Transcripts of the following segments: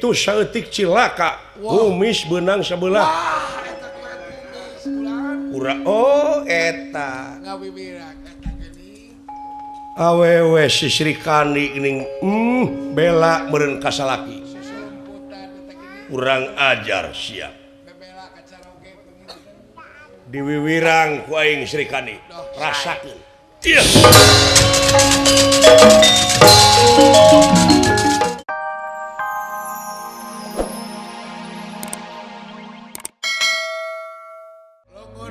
kitu saeutik cilaka kumis beunang sabelah. Wah, eta kumis ulah. Ura oh eta. Ngawiwiran eta geuning. Awewe si Sri Kandi geuning bela meureun ka salaki. Kurang ajar siap. Diwiwirang ku aing Sri Kandi. Rasakeun.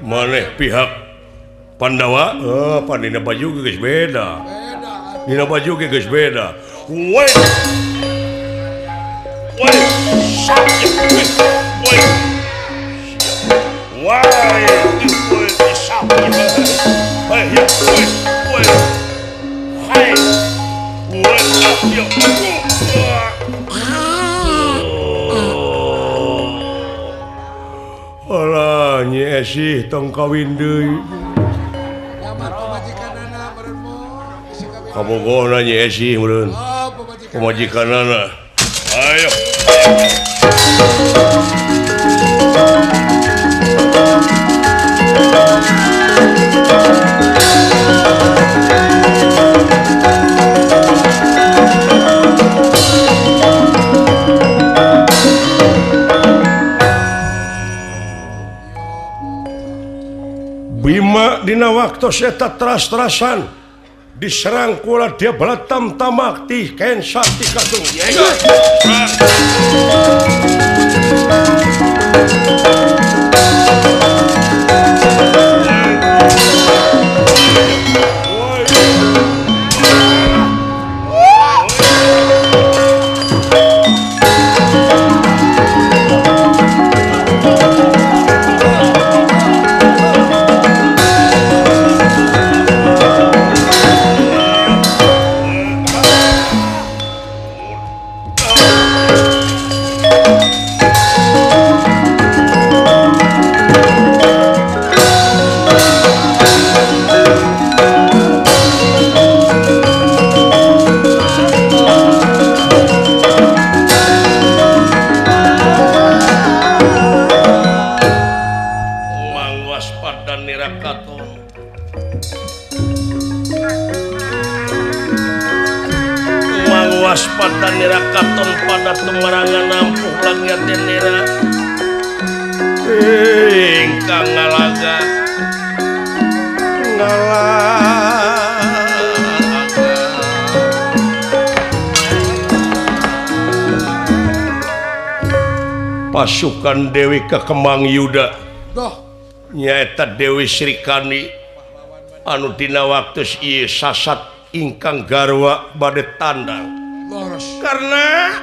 Maneh pihak Pandawa? Oh, pan dina baju geus beda. Dina baju geus beda. Woi. Woi. Alah Nyi Esih tong kawin deui. Kabogohna Nyi Esih meureun. Pamajikanana. Ayo. Bima dina waktu eta teras-terasan diserang kula dia belatam tamak ti kensa ti katung. Katon pada temarangan nampuh langit nira ingkang ngalaga ngalaga pasukan Dewi Kekembang Yuda nyaeta Dewi Sri Kandi anu dina waktu ieu sasat ingkang garwa bade tandang. Karena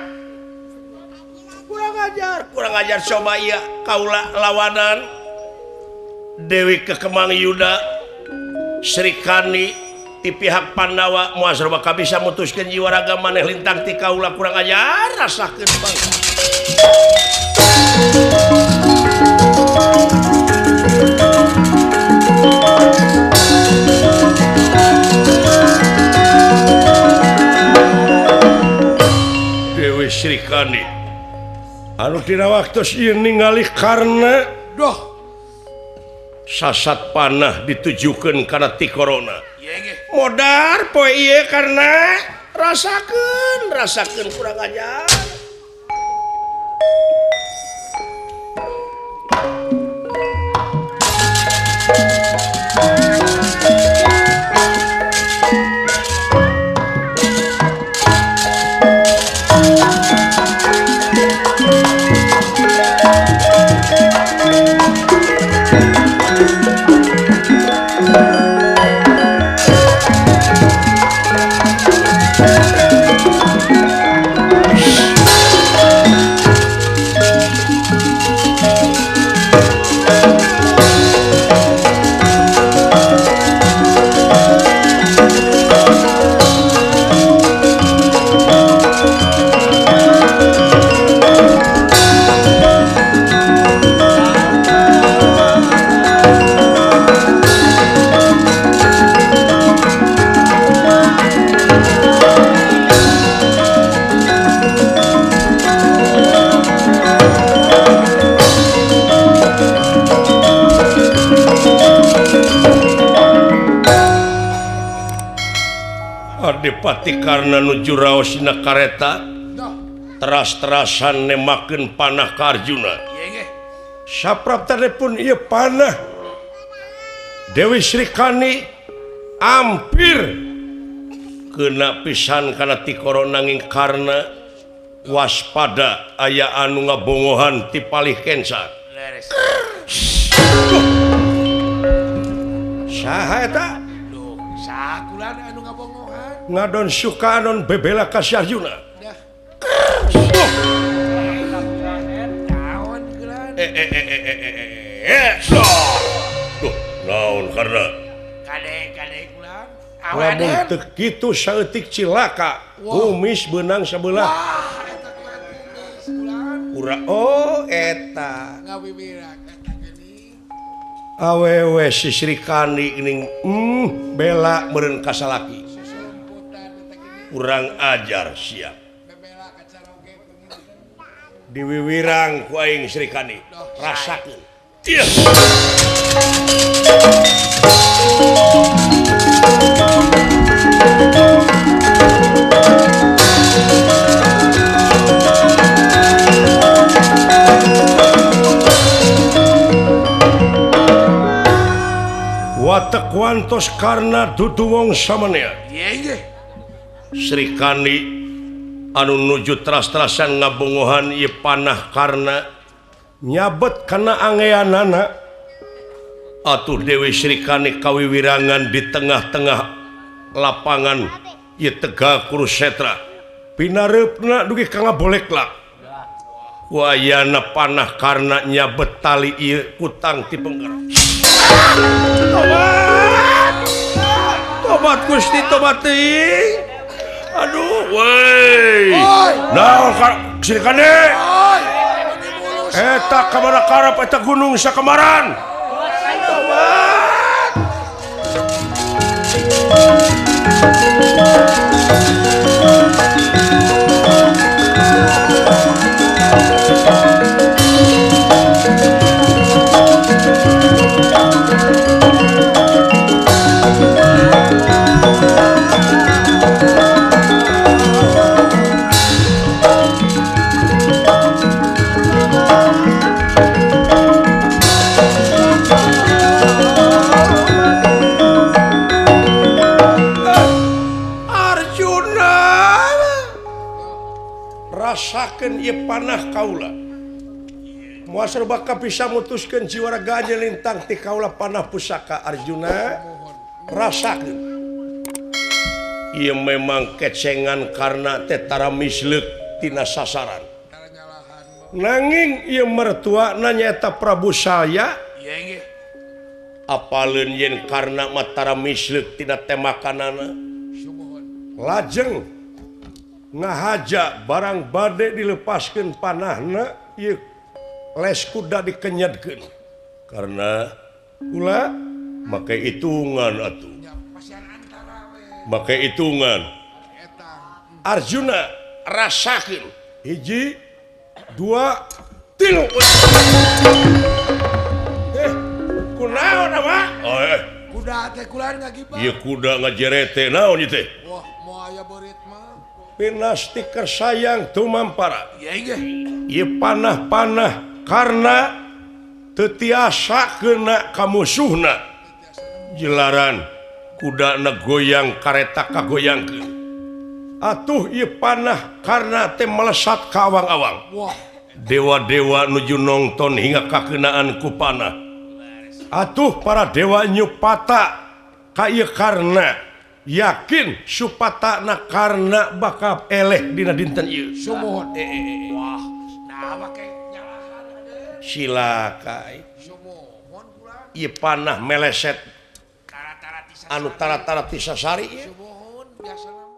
kurang ajar coba iya kaula lawanan Dewi Kekemang Yuda Sri Kandi ti pihak Pandawa moal sarua bisa mutuskeun jiwa raga maneh lintang ti kaula kurang ajar rasakeun bangsa. Sri Kandi anu dina waktu ieu ningali karna doh sasat panah ditujukeun kana ti corona modar poe ieu karena rasakeun rasakeun kurang ajar. Adipati Karna nuju raos dina kareta teras-terasan nemakeun panah ka Arjuna. Sapraptane pun ieu panah Dewi Srikandi ampir kena pisan kana tikoro nanging Karna waspada aya anu ngabongohan ti palih kenca. Saha eta? Sakulan anu ngabongohan. Ngadon suka anon bebela ka si Arjuna. Duh, naon Karna? Kade-kade kulan. Lamun teu kitu saeutik cilaka, kumis beunang sabelah. Wah, eta kulan kumis kulan. Ura oh eta. Ngawiwirak eta geuning. Awewe si Srikandi geuning bela meureun ka salaki. Kurang ajar siap. Diwiwirang ku aing Srikandi. Rasakeun. Watek wantos Karna dudu wong samanea. Srikandi anu nuju teras-terasan ngabongohan ieu panah Karna nyabet kana angeanana. Atuh Dewi Srikandi kawiwirangan di tengah-tengah lapangan ieu Tegal Kurusetra. Pinareupna dugi ka ngaboleklak. Ku ayana panah Karna nyabet tali ieu kutang ti pengker. Tobat! Tobat Gusti, tobat teuing. Aduh, woi. Naon Srikandi? Eta kamana karep eta gunung sakemaran. Tobat! Rasakeun ieu panah kaula. Moal serba bisa mutuskeun jiwa raga lintang ti kaula panah pusaka Arjuna. Rasakeun. Ieu memang kecengan Karna teh tara misleuk tina sasaran. Nanging ieu mertuana nyaeta Prabu Salya. Apaleun yen Karna mah tara misleuk tina temakanana. Lajeng ngahaja barang bade dilepaskeun panahna ieu les kuda dikenyadkeun karena kula make hitungan atuh make hitungan Arjuna rasakeun 1 2 3 kunaon ama kuda teh kulan ngagibah ieu kuda ngajerete naon ieu teh wah moal aya beurit mah pinasti sayang tumampara. Ieu panah-panah karena teu tiasa kena ka musuhna. Jelaran kudana goyang kareta kagoyangkeun. Atuh ieu panah karena teh melesat ka awang-awang. Dewa-dewa nuju nongton hingga kakenaan ku panah. Atuh para dewa nyupata ka ieu karna. Yakin supatana karna bakal eleh dina dinten ieu. Sumuhun. Wah, nah make nyalahan adeun. Silaka. Sumuhun kula. Ieu panah meleset tara-tara anu tara-tara tisasari ieu. Sumuhun biasana.